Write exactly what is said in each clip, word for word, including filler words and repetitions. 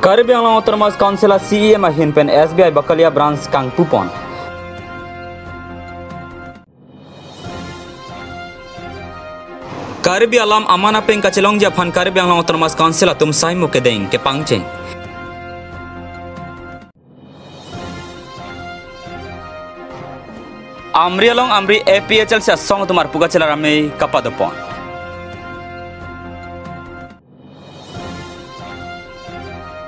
Karbi Anglong Autonomous Council a C E M ahin pen S B I Bakalia branch kangpupon. Karbi alam aman apeng kachelongji aphan Karbi Anglong Autonomous Council atum saimo kedeng kepangcheng. Amri along Amri A P H L C asong atum arpu kachelar amei kapadopon.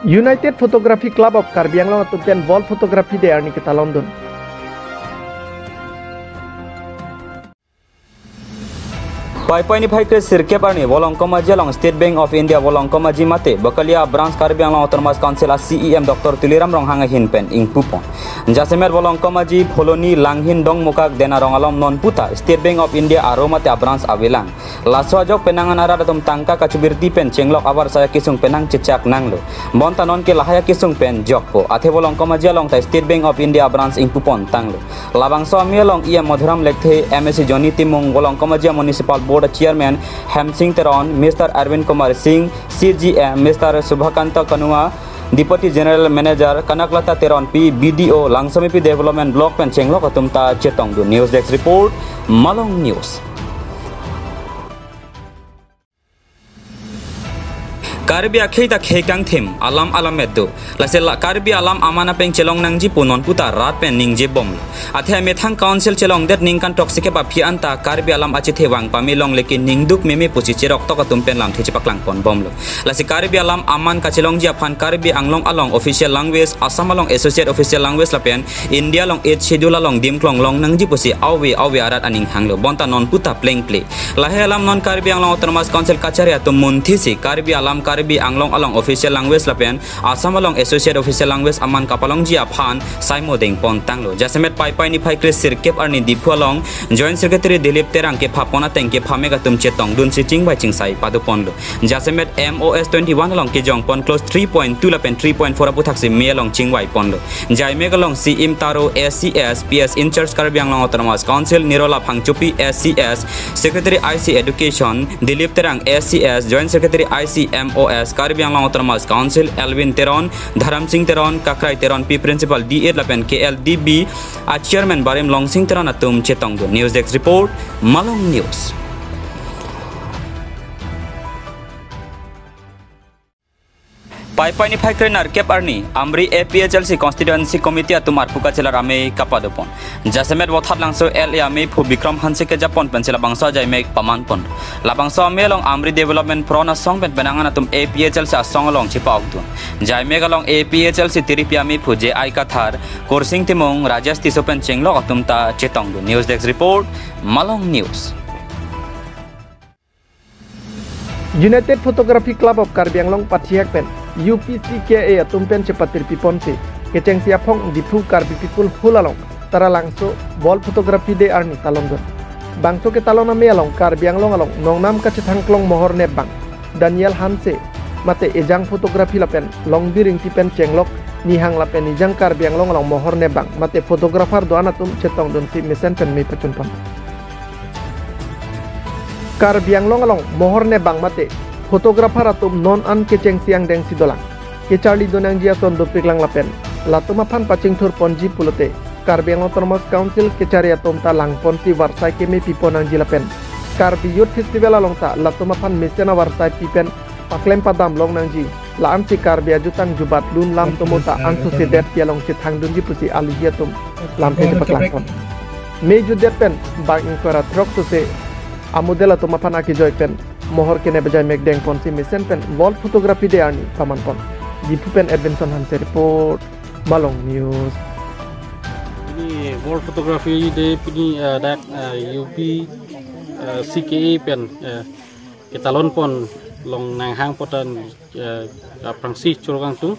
United Photography Club of Karbi Anglong atum pen World Photography Day arni ketalondun. Paipai niphai kre sirkep arni Volongkom Aji along State Bank of India Volongkom Aji mate Bakalia Branch Karbi Anglong Autonomous Council a C E M Doctor Tuliram Ronghang ahin pen ingpupon. Jasemet Volongkom Aji Pholoni Langhin Dongmukak Denarong along non puta State Bank of India aro mate a branch avelang. Laso ajok penang an arat atum tangka kachubirti pen chenglok avarsai akesung penang chechak nanglo. Bonta nonke lahai akesung pen jokpo. Athe Volongkom Aji along ta State Bank of India branch ingpupon tanglo. Labangso amei along E M Madhuram Lekthe, M A C Johnny Timung, Volongkom Aji Municipal Board Chairman Hemsing Teron, Mister Arvind Kumar Singh, C G M, Mister Subhakanta Kanua, Deputy General Manager Kanaklata Teronpi, B D O, Langsomepi Development Block pen chenglok atum ta chetongdun. News Desk Report, Malong News. Karbi akhei ta khei kangthim, alam alam medo. Lasi la Karbi alam aman apeng chelong nangji pu non puta rat pen ningjebomlo. Athe amethang council chelongdet ningkan throksi kep aphi anta Karbi alam achethe vang pame longle ke ningduk meme pusi cheroktok atum pen lamthe chepaklangponbomlo. Lasi Karbi alam aman kachelongji aphan Karbi Anglong along official language, Assam along associate official language lapen India along Eighth Schedule along dimklong long nangji pusi ave ave arat aning hanglo. Bonta non puta plengple. Lahei alam non Karbi Anglong Autonomous Council kachari atum munthisi Karbi alam Karbi Anglong along official language lapen Assam along associate official language aman kapalongji aphan saimo dengpon tanglo. Jasemet Paipai niphai kre sirkep arni Diphu along Joint Secretary Dilip Terang kephapon ateng kephamek atum chetongdunsi chingvai chingsai padoponlo. Jasemet M O S twenty-one along kejongpon clause three point two lapen three point four aputhaksi mei along chingvaiponlo. Jaimek along C M Taro A C S, P S in charge Karbi Anglong Autonomous Council, Nirola Phangchopi A C S, Secretary I C Education, Dilip Terang A C S, Joint Secretary I C M O S, Karbi Anglong Autonomous Council, Elwin Teron, Dharam Singh Teron, Kakrai Teronpi Principal D eight lapen K L D B a Chairman Barim Longsing Teron atum chetongdun. News Desk Report, Malong News. Paipai niphai kre nerkep arni, Amri A P H L C Constituency Committee atum arpu kachelar amei kapadopon. Jasemet Vothatlangso L A ameiphu Bikram Hanse kejapon pensi labangso ajaimek pamanpon. Labangso amei along Amri Development Front asong pen penang an atum A P H L C asong along chepa-okdun. Jaimek along A P H L C tiripi ameiphu J I Kathar, Kursing Timung, Rajesh Tisso pen chenglok atum ta chetongdun. News Desk Report, Malong News. United Photography Club of Karbi Anglong pathihek pen U P C K A atum pen chepatirpiponsi kechengsi aphong Diphu Karbi People Hall along Taralangso World Photography Day arni talongdun. Bangso ketalon amei along Karbi Anglong along nongnam kachethangklong mohor nepbang Daniel Hanse mate ejang photography lapen Longbi Ringti pen chenglok nihang lapen nijang Karbi Anglong along mohor nepbang mate photographer do-an atum chetongdunsi mesen pen mei pachunpon. Karbi Anglong along mohor nepbang mate photographer atum non an kechengsi angdengsi dolang. Kecharli donangji ason dopiklang lapen latum aphan pachingthurponji pulote Karbi Anglong Autonomous Council kechari atum ta langponsi varsai keme piponangji lapen Karbi Youth Festival along ta latum aphan mesen avarsai pipen paklem padam longnangji. La-ansi Karbi ajutang jubat lun lam tomo ta angsose detpi along chethangdunji pusi alohi atum lamthe chepaklangpon. Mei jutdet pen bang ingkoi ra throksose amodel atum aphan akejoi pen mohor kenep ajaimek dengponsi mesen pen World Photography Day arni pamanpon. Diphu pen Edvinson Hanse report, Malong News. Pini World Photography Day pini, eh, dak, eh, U P, eh, C K A pen, eh, ketalonpon along nanghang potan, eh, aphrangsi choro kangtung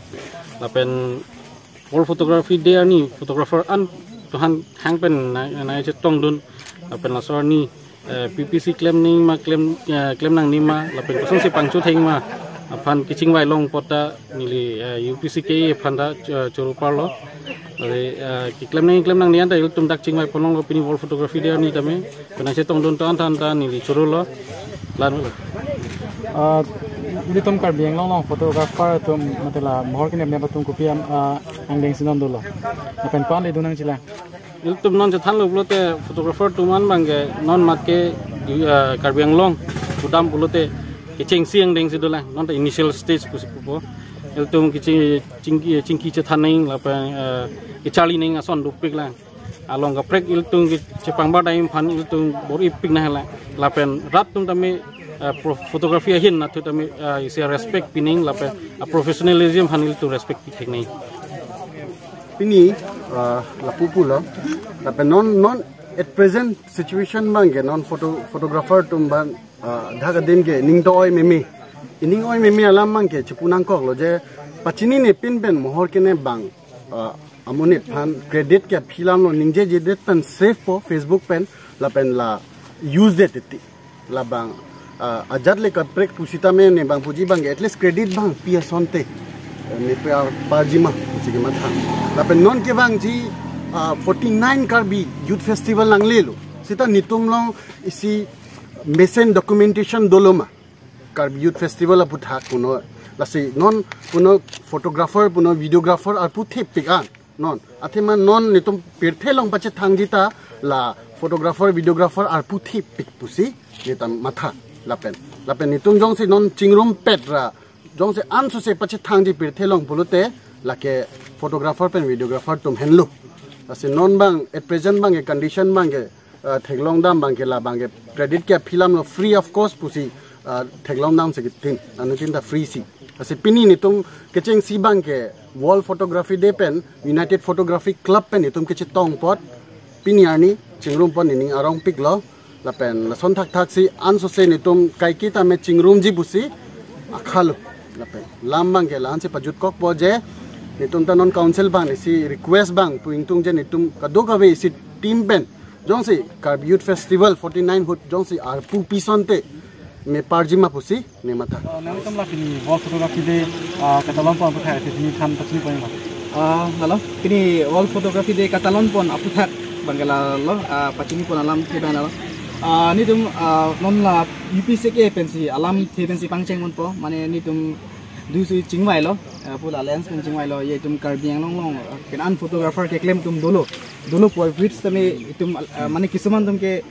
lapen World Photography Day arni photographer an tuhan hang pen nai, nangchetongdun lapen laso arni, eh, P P C klem nangma klem, eh, klem nangnema lapen kosonsi pangcho thengma aphan kechingvai long pota neli, eh, U P C K A aphan ta, eh, choro parlo. Lale, eh, keklem nang klem nangne anta ilitum dak chingvai ponlonglo pini World Photography Day arni tame. Penang chetongdun to anta anta neli chorolo. Lan ulo. Ah, ilitum Karbi Anglong along photographer atum mate la mohor kenep nep atum kopi am, ah, angdeng si non dolo. Lapen ko-an le dun nangjilang? Ilitum non chethanlo pulote photographer atum an abang ke non mat ke, ah, Karbi Anglong kedam pulote kechengsi angdeng si dolang. Non ta initial stage pusi pupo. Ilitum keching, chingki, chingki chethan nangji lapen, ah, kecharli nangji ason dopik lang. Along kaprek ilitum ke chepangbar dai aphan ilitum bor-ipik nanglang. Lapen rat atum tame, eh, pro-, photography ahin natu tame, eh, isi respect pi nangji lapen, eh, professionalism aphan ilitum respect pi thek nangji. Pini, eh, lapu pulo. Lapen non, non at present situation abang ke non photo, photographer atum abang, eh, dak adim ke ning to oi meme. Ining oi meme alam abang ke chepu nangkoklo je pachinine pin pen mohor kenep abang, ah, amonit aphan credit ke aphi alam lo, ningjejedet pen save po Facebook pen lapen la use det titi. Labang, ah, ajat le kaprek pusitame ne abang puji abang ke at least credit abang pi asonte, eh, ne pi ar parjima pusi kematha. Lapen non kevangji, ah, forty-nine Karbi Youth Festival nanglelo. Seta netum along isi mesen documentation dolo ma? Karbi Youth Festival aputhak puno, lasi non puno photographer puno videographer arpu thepik an non. Athema non netum pirthe along pachethangji ta la photographer videographer arpu thepik pusi netum matha lapen. Lapen netum jongsi non chingrumpet ra jongsi ansose pachethangji pirthe along pulote lake photographer pen videographer atum henlo. Lasi non abang at present abang ke condition abang ke, ah, theklong dam abang ke la abang ke credit ke aphi alam lo, free of cost pusi, ah, theklong dam si kethin, anuttin ta free si. Lasi pini netum kechengsi abang ke World Photography Day pen United Photography Club pen netum kechetong apot pini arni chingrum apot nening arongpiklo. Lapen lason thakthak si ansose netum kaiketa me chingrumji pusi akhalo. Lapen lam abang ke la-an si pajutkokpo je netum ta non council abang isi request abang pu ingtung je netum kadokave isi team pen jongsi Karbi Youth Festival forty-nine ahut jongsi arpu pi asonte me parjima pusi ne matha. Ah, nangtum la pini World Photography Day, ah, katalon pon aputhak pini than pachini pon lo. Ah, lalo, pini World Photography Day katalon pon aputhak abang ke lalo, ah, pachini pon alamthe abang lalo. Ah, netum, ah, non la U P C K pensi alamthe pensi pangcheng ponpo, mane netum dusi chingvailo, ah, pu la alliance pen chingvailo, je itum Karbi Anglong along, ah, kenan photographer keklem atum dolo, dolo po which tame itum, ah, mane kisuman atum ke,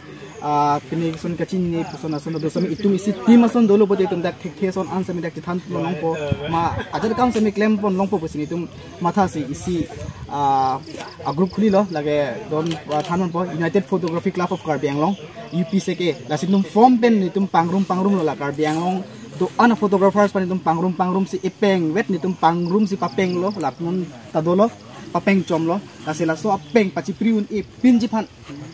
ah, pini ason kachinine puson ason do sami itum isi team ason dolo pulote itum dak thekthe ason an sami dak chethan pon longpo, ma ajat akam sami klem pon longpo pusi netum mathasi isi, ah, a group khulilo lake don, ah, than ponpo United Photography Club of Karbi Anglong, U P C K. Lasi netum form pen netum pangrum pangrumlo la Karbi Anglong do-an photographers aphan netum pangrum pangrum si epeng vet netum pangrum si papenglo lapen ta dolo papeng chomlo. Lasi laso apeng pachipri un-e pinji aphan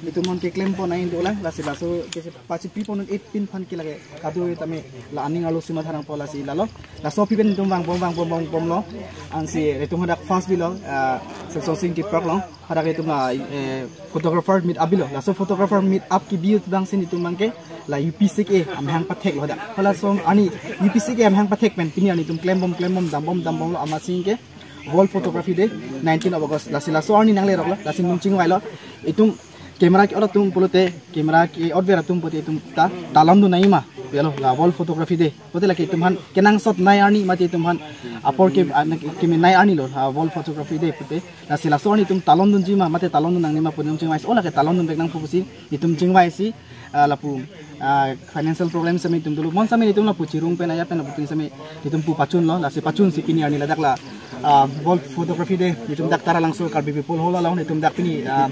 netum non keklem pon nangji dolang, lasi laso ke pachipri pon un-e pin aphan ke lake kadokave tame la aning arlo si matha nangpo, lasi lalo. Laso aphi pen netum vangbom vangbom vangbomlo. Ansi netum hadak first bilo, ah, Semsonsing Tipra along. Hadak netum la, eh, photographer meet up bilo. Laso photographer meet up kebi abang si netum abang ke la U P C K amahang patheklo hadak. Halaso arni U P C K amahang pathek pen pini arni netum klembom klembom dambom dambomlo amatsi ke World Photography Day, nineteenth of August. Lasi laso arni nangleroklo, lasi netum chingvailo. Itum camera ke-ot atum pulote, camera ke-otver atum pulote itum ta talon dun nangji ma, pulo la World Photography Day. Pulote lake itum aphan kenangsot nei arni mate itum aphan apor ke, ah, ke, keme nei arni lo, ah, World Photography Day pulote. Lasi laso arni itum talon dunji ma, mate talon dun nangne ma pu netum chingvai. O lake talon dunvek nangpo pusi itum chingvaisi, ah, lapu, ah, financial problem sami itum dolo. Mon sami itum lapu chirung pen ajat pen lapu tin sami itum pu pachunlo, lasi pachunsi pini arni ladak la, ah, World Photography Day itum dak Taralangso Karbi People Hall along itum dak pini, ah,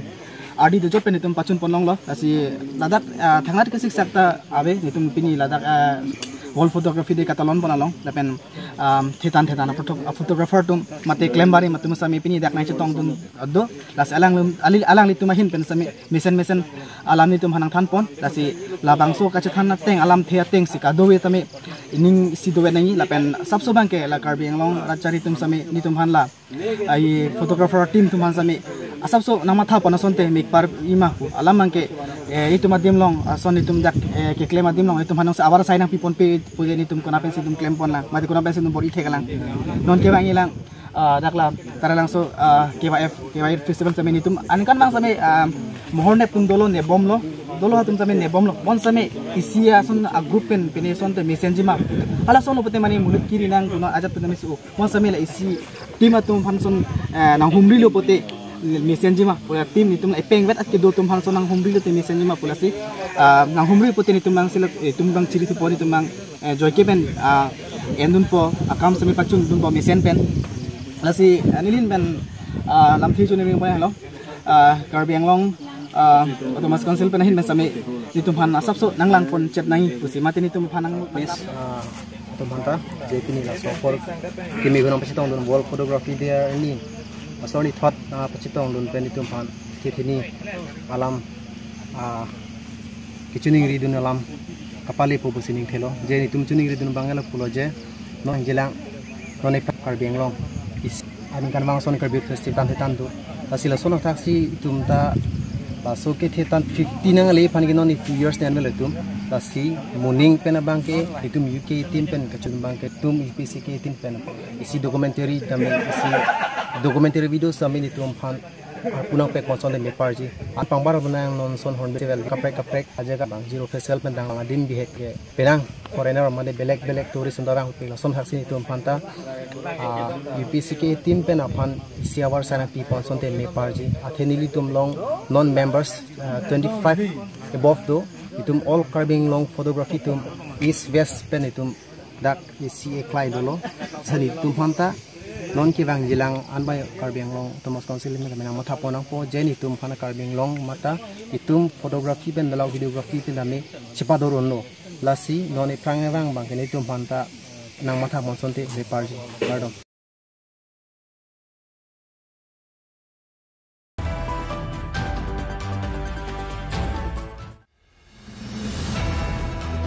ardi dojot pen itum pachun pon longlo. Lasi ladak, ah, thangnat kesik sak ta ave, itum pini ladak, ah, World Photography Day katalon pon along lapen, um, thetan thetan a photo-, a photographer atum mate klem barim atum sami pini dak nangchetong dun do. Lasi alang lum, ali-, alanglitum ahin pen sami mesen mesen alam netum aphan nangthan pon. Lasi labangso kachethan ateng, alamthe ateng si kadokave tame ining si dovet nangji lapen asapso abang ke la Karbi Anglong rat chari atum sami netum aphan la, ai photographer team atum aphan sami asapso nangmatha pon asonte mekpar ima pu alam abang ke, eh, itum adim along ason itum dak, eh, keklem adim along itum aphan si abar sai nangpi ponpe pu je netum konat pensi itum klem pon lang mate konat pensi itum bor-i thek lang. Non kevangji lang Ah, dak la Taralangso, ah, K Y F, K Y F festival sitame netum aningkanvang sitame, ah, mohor nep atum dolo, nebomlo, dolo atum sitame nebomlo, bon sitame isi ason a-group pen pine asonte mesenji ma. Hala ason lo pute mane mulut kiri nang tuna ajat pute mane su. Bon sitame la isi team atum aphan ason, eh, nanghumrilo pute mesenji ma. Pura team netum la epeng vet at kedo atum aphan ason nanghumrilo te mesenji ma pu lasi, ah, nanghumri pute netum lang sila, eh, netum bang chiri thupo, netum bang, eh, joike pen, ah, endunpo, akam sitame pachundunpo mesen pen. Lasi, ah, neli pen, ah, lamthe chunimri pon helo. Ah, Karbi Anglong, ah, Autonomous Council pen ahin pen sitame netum aphan asapso nanglangpon chet nangji pusi mate netum aphan nang. Yes. Ah, atum aphanta, je pini laso apor kimi gunang pachetongdun World Photography Day arni asor ni thot, ah, pachetongdun pen netum aphan thethini alam, ah, kechiningridun alam kapale po pusi ningthelo. Je netum chiningridun abang helo pulo je, non jilang, non epha Karbi Anglong is aningkanvang ason Karbi Festival tangte tangdo. Lasi lason athaksi itum ta laso kethe tang fifty nang ale aphan ke non two years ne anmelo itum. Lasi moning pen abang ke itum U K team pen kachun abang ke itum U P C K team pen isi documentary tame, isi documentary video sitame netum aphan arpu nangpek pon asonte meparji. An pangbar benang non ason Hornbill Festival kaprek kaprek aja ka bang Ziro Festival pen dang adim bihek ke penang foreigner mane belek belek tourist undang rang pe lason athaksi netum aphanta, ah, U P C K team pen aphan isi awar sana pi pon asonte meparji. Athe nelitum along non members, ah, twenty-five above do. Itum all Karbi Anglong photography atum East West pen itum dak isi eklai dolo. Lasi netum aphanta non kevang jilang an bai Karbi Anglong Autonomous Council pen nang matha pon nangpo je netum aphan Karbi Anglong mate itum photography pen dolo videography pen tame chepadorunlo. Lasi non ephrang evang abang ke netum aphanta nang matha pon asonte meparji. Kardom.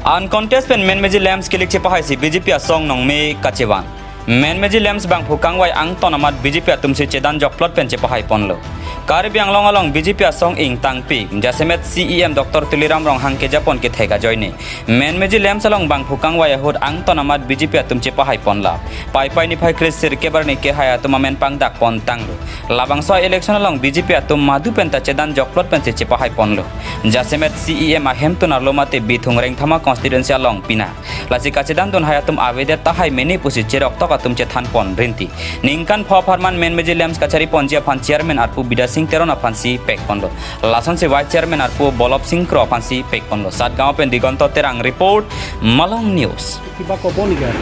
Uncontest pen menmeji lamps kilik chepahaisi B J P asong nongme kachevan. Menmeji lamps bangphu kangvai angton amat B J P atumsi chedan jokplot pen chepahai ponlo. Karbi Anglong along B J P asong ingtangpi, jasemet C E M Doctor Tuliram Ronghang kejapon kethek ajoine menmeji lamps along bangphu kangvai ahut angton amat B J P atum chepahai ponlo. Paipai niphai kre sirkep arni kehai atum amen pangdak pon tanglo. Labangso election along B J P atum madu penta chedan jokplot pensi chepahai ponlo. Jasemet C E M ahemtun arlo mate Bithung Rengthama constituency along pina. Lasi kachedandun hai atum avedet tahai mene pusi cheroktok atum chethan pon rinti. Ningkan pho apharman menmeji lamps kachari ponji aphan chairman arpu Bidya Sing Teron aphansi pek ponlo. Lasonsi vice chairman arpu Bolop Sing Kro aphansi pek ponlo. Satgaon pen Digonto Terang report, Malong News. কিবা ক'ব নেকি আৰু?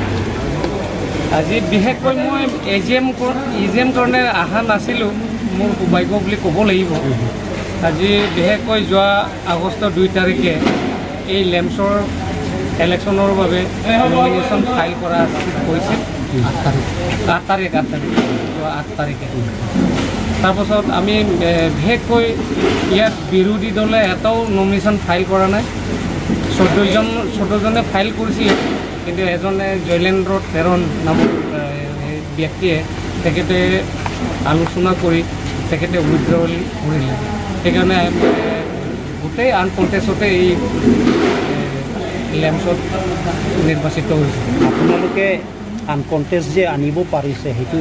আজি বিশেষকৈ মই এ G M কৰ-, ই G M কাৰণে অহা নাছিলোঁ, মোৰ সৌভাগ্য বুলি ক'ব লাগিব। আজি বিশেষকৈ যোৱা আগষ্ট দুই তাৰিখে এই লেম্পছৰ ইলেকশ্যনৰ বাবে নমিনেশ্যন ফাইল কৰা হৈছিল। আঠ তাৰিখ, আঠ তাৰিখ, যোৱা আঠ তাৰিখে। তাৰপাছত আমি, এ, বিশেষকৈ ইয়াত বিৰোধী দলে এটাও নমিনেশ্যন ফাইল কৰা নাই। চৈধ্যজন, চৈধ্যজনে ফাইল কৰিছিলে, কিন্তু এজনে জয়লেন্দ্ৰ তেৰণ নামৰ, এ, ব্যক্তিয়ে তেখেতে আলোচনা কৰি তেখেতে উইথড্ৰৱেল কৰিলে। সেইকাৰণে, এ, গোটেই আনকণ্টেষ্টতে এই, এ, লেম্পছত নিৰ্বাচিত হৈছে। আপোনালোকে আনকণ্টেষ্ট যে আনিব পাৰিছে, সেইটো,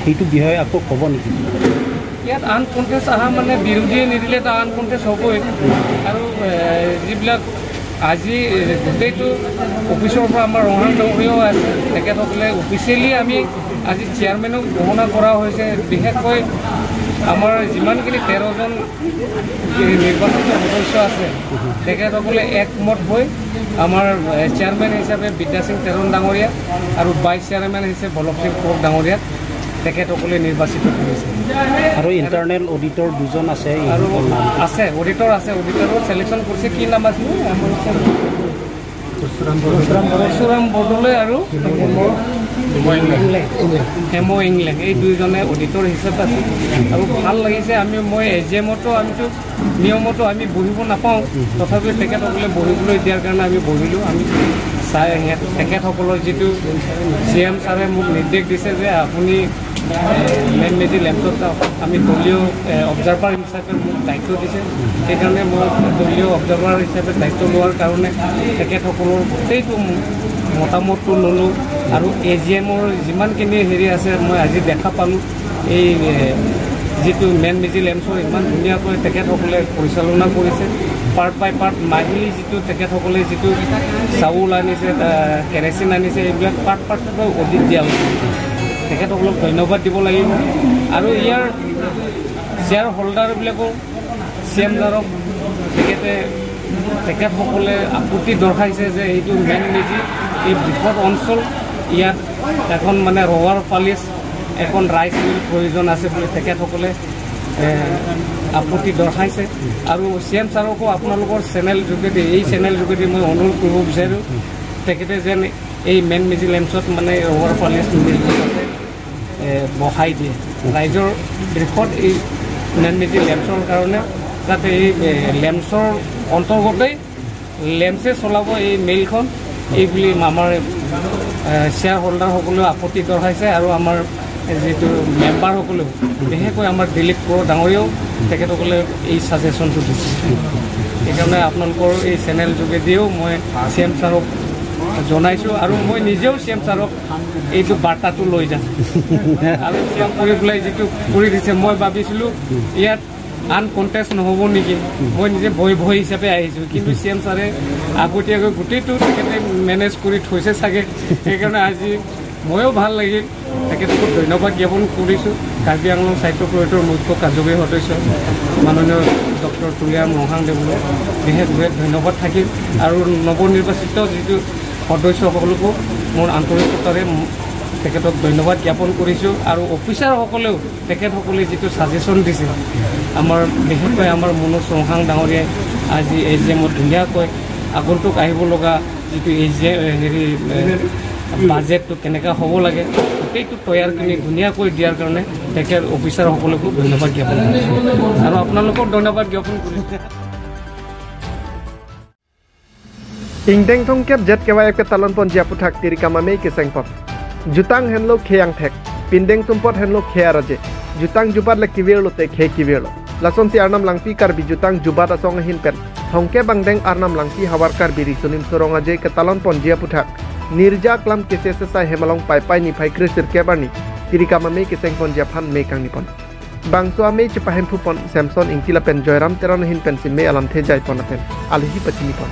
সেইটো বিষয়ে আকৌ ক'ব নেকি? ইয়াত আনকণ্টেষ্ট অহা মানে বিৰোধীয়ে নিদিলে এটা আনকণ্টেষ্ট হ'বই। আৰু, এ, যিবিলাক আজি, এ, গোটেইটো অফিচৰ পৰা আমাৰ ৰঙান ডাঙৰীয়াও আছে, তেখেতসকলে অফিচিয়েলি আমি আজি চেয়াৰমেনক ঘোষণা কৰা হৈছে। বিশেষকৈ আমাৰ যিমানখিনি তেৰজন এই নিৰ্বাচিত সদস্য আছে, তেখেতসকলে একমত হৈ আমাৰ, এ, চেয়াৰমেন হিচাপে বিদ্যা সিং তেৰণ ডাঙৰীয়া আৰু ভাইচ চেয়াৰমেন হৈছে বলক সিং ফুকন ডাঙৰীয়া, তেখেতসকলে নিৰ্বাচিত কৰিছে। আৰু ইণ্টাৰনেল অডিটৰ দুজন আছে, আৰু ইহঁতৰ নাম? আছে, অডিটৰ আছে, অডিটৰো ছিলেকশ্যন কৰিছে। কি নাম আছিল? পৰশুৰাম বৰদলৈ আৰু হেম ইংলেং, এই দুইজনে অডিটৰ হিচাপে আছে। আৰু ভাল লাগিছে, আমি, মই এ জি এমতো আমিতো নিয়মতো আমি বহিব নাপাওঁ, তথাপিও তেখেতসকলে বহিবলৈ দিয়াৰ কাৰণে আমি বহিলোঁ। আমি চাই, তেখেতসকলৰ যিটো চি এম ছাৰে মোক নিৰ্দেশ দিছে যে আপুনি, এ, মেইন মেজি লেম্পছত যাওক, আমি দলীয়, এ, অবজাৰ্ভাৰ হিচাপে মোক দায়িত্ব দিছে। সেইকাৰণে মই দলীয় অবজাৰ্ভাৰ হিচাপে দায়িত্ব লোৱাৰ কাৰণে তেখেতসকলৰ গোটেইটো মতামতটো ললোঁ আৰু এ জি এমৰ যিমানখিনি হেৰি আছে মই আজি দেখা পালোঁ। এই এ, যিটো মেন মেজি লেমছৰ ইমান ধুনীয়াকৈ তেখেতসকলে পৰিচালনা কৰিছে, পাৰ্ট বাই পাৰ্ট মাহিলী যিটো তেখেতসকলে যিটো চাউল আনিছে, আ, কেৰাচিন আনিছে, এইবিলাক পাৰ্ট পাৰ্টকৈ অডিট দিয়া হৈছে। তেখেতসকলক ধন্যবাদ দিব লাগিব। আৰু ইয়াৰ শ্বেয়াৰ হোল্ডাৰবিলাকো চি এম ছাৰক তেখেতে তেখেতসকলে আপত্তি দৰ্শাইছে যে এইটো মেন মেজি এই বিপদ অঞ্চল, ইয়াত এখন মানে ৰৱাৰ পালিচ, এখন ৰাইচ মিল প্ৰয়োজন আছে বুলি তেখেতসকলে এ, আপত্তি দৰ্শাইছে। আৰু চি এম ছাৰকো আপোনালোকৰ চেনেল যোগেদি, এই চেনেল যোগেদি মই অনুৰোধ কৰিব বিচাৰোঁ, তেখেতে যেন এই মেন মেজি লেমছত মানে ৰৱাৰ পালিচ মিলটো যাতে এ, বহাই দিয়ে। ৰাইজৰ বৃহৎ এই মেন মেজি লেমছৰ কাৰণে যাতে এই এ, লেমছৰ অন্তৰ্গতেই লেমছে চলাব এই মিলখন, এই বুলি আমাৰ এ, শ্বেয়াৰ হোল্ডাৰসকলেও আপত্তি দৰ্শাইছে আৰু আমাৰ যিটো মেম্বাৰসকলেও, বিশেষকৈ আমাৰ দিলীপ কোঁৱৰ ডাঙৰীয়াও তেখেতসকলে এই ছাজেশ্যনটো দিছে। সেইকাৰণে আপোনালোকৰ এই চেনেল যোগেদিও মই চি এম ছাৰক জনাইছোঁ আৰু মই নিজেও চি এম ছাৰক এইটো বাৰ্তাটো লৈ যাম। আৰু চি এম কৰি পেলাই যিটো কৰি দিছে, মই ভাবিছিলোঁ ইয়াত আনকণ্টেষ্ট নহ'ব নেকি, মই নিজে ভয় ভয় হিচাপে আহিছোঁ, কিন্তু চি এম ছাৰে আগতীয়াকৈ গোটেইটো তেখেতে মেনেজ কৰি থৈছে চাগে, সেইকাৰণে আজি ময়ো ভাল লাগিল। তেখেতকো ধন্যবাদ জ্ঞাপন কৰিছোঁ। কাৰ্বি আংলং সাহিত্য পৰিষদৰ মুখ্য কাৰ্যবাহী সদস্য মাননীয় ডক্টৰ তুলিৰাম ৰংহাং দেৱলৈ বিশেষ বিশেষ ধন্যবাদ থাকিল আৰু নৱনিৰ্বাচিত যিটো সদস্যসকলকো মোৰ আন্তৰিকতাৰে তেখেতক ধন্যবাদ জ্ঞাপন কৰিছোঁ আৰু অফিচাৰসকলেও তেখেতসকলে যিটো ছাজেশ্যন দিছে, আমাৰ বিশেষকৈ আমাৰ মনোজ ৰংহাং ডাঙৰীয়াই আজি এ জি এমত ধুনীয়াকৈ আগন্তুক আহিব লগা যিটো এ জি এ, হেৰি, এ, বাজেটটো কেনেকা হ'ব লাগে, গোটেইটো তৈয়াৰ কৰি ধুনীয়াকৈ দিয়াৰ কাৰণে তেখেত অফিচাৰসকলকো ধন্যবাদ জ্ঞাপন কৰিছোঁ আৰু আপোনালোকক ধন্যবাদ জ্ঞাপন কৰিছোঁ। Ingdeng thomkep J K Y F ketalon ponji aputhak tirikam amei kesengpon. Jutang henlo khei angthek, pindeng sumpot henlo khei araje. Jutang jubat le kevirlo te khei kevirlo. Lasonsi Arnam Langpi Karbi Jutang Jubat Asong ahin pen thomkep angdeng Arnam Langpi havar Karbi Riso Nimso Rong Aje ketalon ponji aputhak nirja aklam kesesesai hem along Paipai niphai kre sirkep arni tirikam amei kesengponji aphan mei kangnipon. Bangso amei chepahemphu pon Samson Ingti lapen Joyram Teron ahin pensi mei alamthe jaipon lapen alohi pachinipon.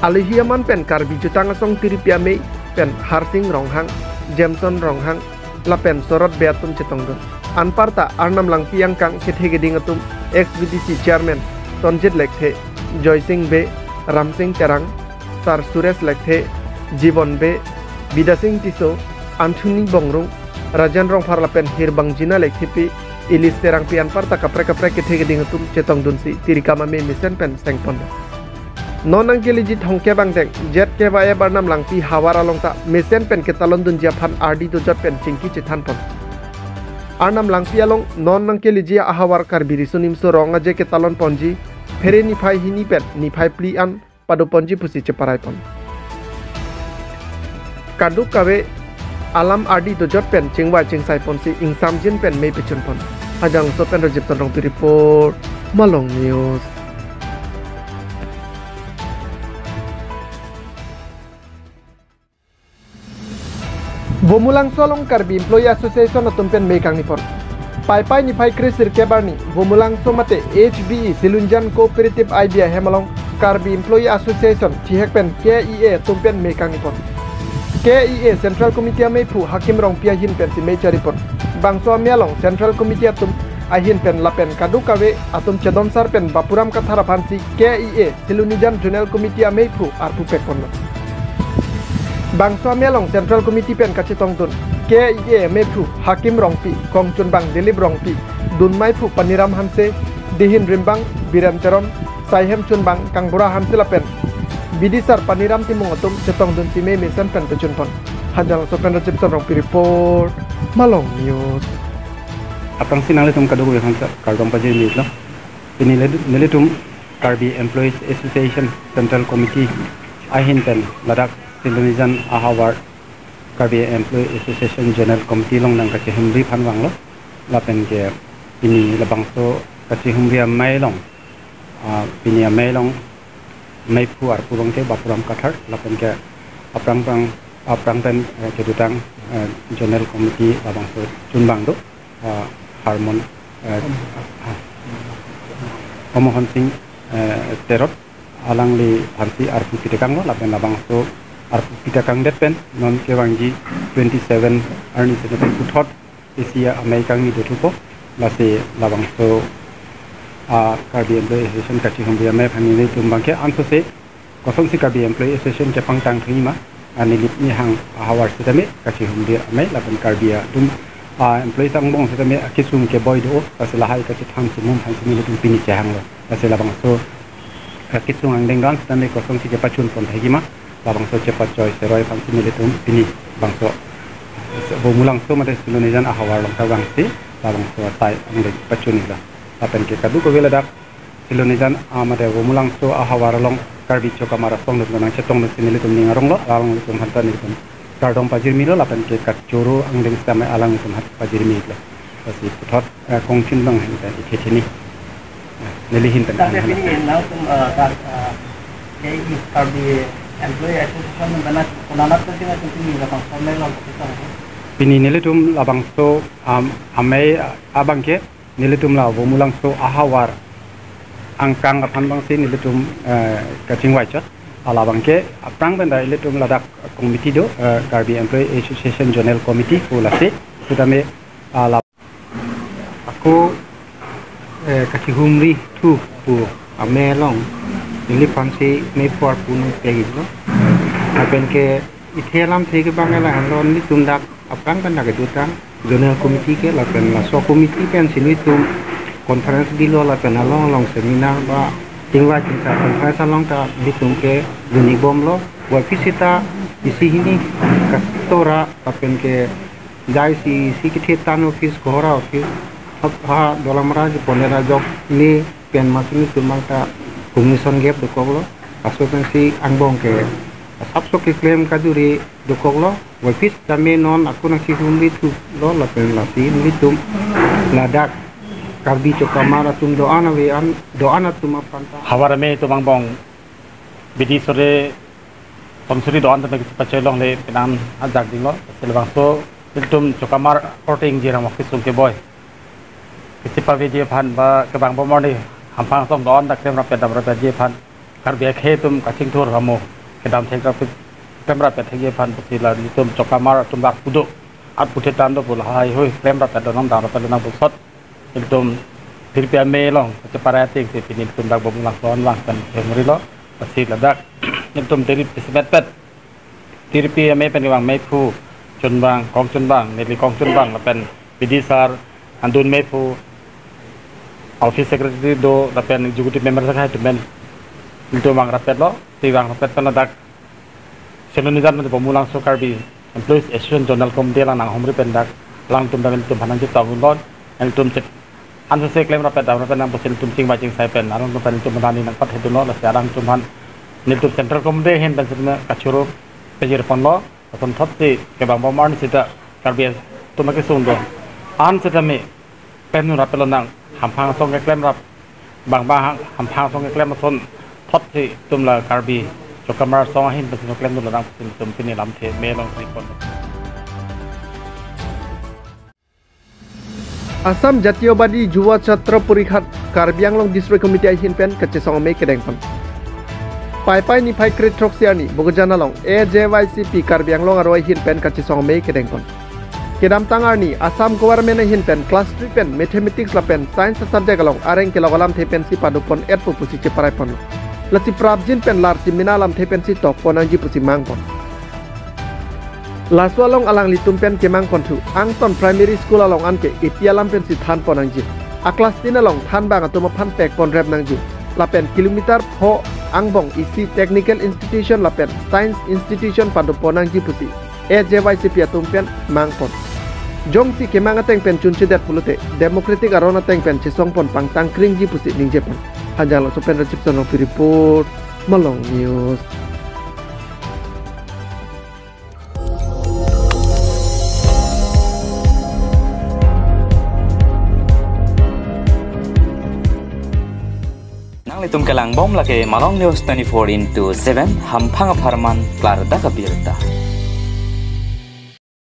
Alohi aman pen Karbi Jutang Asong tiripi amei pen Harsing Ronghang, Jameson Ronghang lapen Sorot Bey atum chetongdun. Anparta Arnam Langpi angkang kethe keding atum ex V D C chairman Tonjit Lekthe, Joysing Bey, Ramsing Terang, Sar Suresh Lekthe, Jibon Bey, Bidasing Tisso, Anthony Bongrung, Rajan Rongphar lapen Hirbang Jina Lekthepi, Ilis Terangpi anparta kaprek kaprek kethe keding atum chetongdunsi tirikam amei mesen pen sengpon. Non nangkeleji thomkep angdeng J K Y F Arnam Langpi havar along ta mesen pen ketalondunji aphan ardi dojot pen chingki chethanpon. Arnam Langpi along non nangkeleji ahavar Karbi Riso Nimso Rong Aje ketalon ponji phere niphai hini pen niphai phli an padoponji pusi cheparaipon. Kadokave alam ardi dojot pen chingvai chingsaiponsi ingsamjin pen mei pechunpon. Hajan Langso pen Rajib Tondong pi report, Malong News. Bomulangso along Karbi Employee Association atum pen mei kangnipon. Paipai niphai kre sirkep arni Bomulangso mate H B E Silunjan Cooperative I B ahem along Karbi Employee Association thihek pen K E A atum pen mei kangnipon. K E A Central Committee ameiphu Hakim Rongpi ahin pensi mei charipon. Bangso amei along Central Committee atum ahin pen lapen kadokave atum chedonsar pen Bapuram Kathar aphansi K E A Silonijan Zonal Committee ameiphu arpu pekponlo. Bangso amei along Central Committee pen kachetongdun K E A ameiphu Hakim Rongpi, kongchunbang Dilip Rongpi, dunmeiphu Paniram Hanse, dihin rimbang Biren Teron, saihem chunbang Kangbura Hanse lapen bidisar Paniram Timung atum chetongdunsi mei mesen pen pechunpon. Hajan Langso pen Rajib Tondong pi report, Malong News. Aphrangsi nanglitum kadokave aphan kardom pajirlo. Pini neli-, nelitum Karbi Employees Association Central Committee ahin pen ladak Silonijan ahavar Karbi Employee Association Zonal Committee along nangkachehumri aphan vanglo. Lapen ke pini labangso kachehumri amei along, ah, pini amei along meiphu arpu abangke Bapuram Kathar, lapen ke aphrang phrang, aphrang pen, eh, kedotang, eh, Zonal Committee labangso chunbang do, eh, Harmon, eh, Omohon Sing, eh, Terot, alangliphansi arpu pitekanglo, lapen labangso arpu pitekangdet pen non kevangji twenty-seven arni sene pen puthot isi amei kangni dothupo, lasi labangso, ah, Karbi Employee Association kachihumri amei aphan nelitum abangke ansose kosonsi Karbi Employee Association kepangtang thunima, ah, neli nihang ahavar sitame kachihumri amei lapen Karbi atum, ah, employees angbong sitame akesung keboi do, lasi lahai kachethan chimum aphansi nelitum pini chehanglo. Lasi labangso, ah, kesung angdeng do-an sitame kosonsi kepachun pon thekji ma, labangso chepachoi seroi aphansi nelitum pini bangso Vomulangso mate Silonijan ahavar along kevangsi labangso atai angdeng pachun-iklo. Lapen ke kadokave ladak Silonijan, ah, mate Vomulangso ahavar along Karbi Chokamar asong nangchetongdunsi nelitum ning aronglo, alanglitum aphanta nelitum kardom pajirmilo, lapen ke kachoro angdeng sitame alanglitum aphan pajirmi-iklo. Lasi puthot, eh, kongchunbang ahin pen ithe theni. Eh, neli ahin pen Dak than pini hana. Nangtum, eh, Kar-, eh, K E, Karbi Employee Association pen na konat pen sing atum pini labangso amei along kachetong. Pini nelitum labangso, am, amei, ah, abangke nelitum la Vomulangso ahavar angkang aphan abangsi nelitum, eh, kachingvai chot. Halabangke aphrang pen ta ilitum ladak committee do, eh, Karbi Employee Association Zonal Committee pu lasi, sitame, ah, la ako, eh, kachihumri thu pu amei along neliphansi meiphu arpu nangpek-iklo. Lapen ke ithe alamthe kevang lahenlo, nelitum dak aphrang pen dak kedotang Zonal Committee ke lapen laso committee pensi nelitum conference bilo lapen along along seminar ba chingvai chingsa conference along ta nelitum ke dun-ik bomlo. Puvoiphit seta isi hini kastora lapen ke jai isi isi kethe tan office, kohora office, ha, ha Dolamara ji ponera jok ni pen masi nelitum abang ta communication gap dokoklo. Laso pensi angbong ke asapso keklem kajuri dokoklo. Puvoiphit sitame non ako nangchihumri thulo lapen lasi nelitum ladak Karbi Chokamar atum do-an ave an, do-an atum aphanta. Havar amei atum angbong bidi sore tomsuri do-an tame kachepachoi longle penang ajak dinglo. Lasi labangso ilitum Chokamar korte ingjirang mok kesung keboi kachepaviji aphan ba kevang bomor ni hamphang asong do-an ta klem rapet dam rapetji aphan, Karbi akhei atum kachingthur amo kedam thek rapet, klem rapet thekji aphan pusi la nelitum Chokamar atum dak pudo at puthe tando pu lahai hui klem rapet lonang dam rapet lonang pusot ilitum Tirpi amei along kacheparai atengsi pini ilitum dak Vomulangso anvang pen hemrilo. Lasi ladak ilitum Tirpi semet pet Tirpi amei pen kevang meiphu chunbang, kongchunbang, neli kongchunbang lapen bidisar, andun meiphu, office secretary do lapen executive member sakhai atum pen nelitum vang rapetlo. Lasi vang rapet pen ladak Silonijan mate Vomulangso Karbi Employees Association Zonal Committee alang nanghumri pen dak alangtum dam ilitum aphan nangchetongdunlo, ilitum chet ansose klem rapet dam rapet nang pusi ilitum chingvai chingsai pen alangtum pen ilitum aphan nangpathedunlo. Lasi alangtum aphan nelitum Central Committee ahin pen sitame kachoro pajir ponlo. Ason thotsi kevang bomor ni seta Karbi atum akesung do-an sitame klem nu rapet lonang, hamphang asong keklem rap, bang bang hang, hamphang asong keklem ason thotsi itum la Karbi Chokamar asong ahin pensi klem nu lonang pusi itum pini lamthe amei along report. Assam Jatiyabadi Yuva Chhatra Parishad Karbi Anglong District Committee ahin pen kachesong amei kedengpon. Paipai niphai kre-throksi arni Bokajan along A J Y C P Karbi Anglong aro ahin pen kachesong amei kedengpon. Kedamtang arni Assam Government ahin pen class three pen Mathematics lapen Science subject along areng kelok alamthe pensi padopon-etpo pusi cheparai ponlo. Lasi prapjin pen larsi mena alamthe pensi tokpon nangji pusi mangpon. Laso along alanglitum pen kemangpon thu, angton Primary School along anke A P alam pensi thanpon nangji. A class ten along thanbang atum aphan pekpon rep nangji. Lapen kilometer pho angbong isi Technical Institution lapen Science Institution padopon nangji pusi A J Y C P atum pen mangpon. Jongsi kemang ateng pen chunchedet pulote Democratic aron ateng pen chesongpon pangtang kringji pusi ningjepon. Hanjanglangso pen Rajib Sonrongpi report, Malong News. Nanglitum Kelangbom lake Malong News twenty-four into seven, hamphang apharman klardak abirta.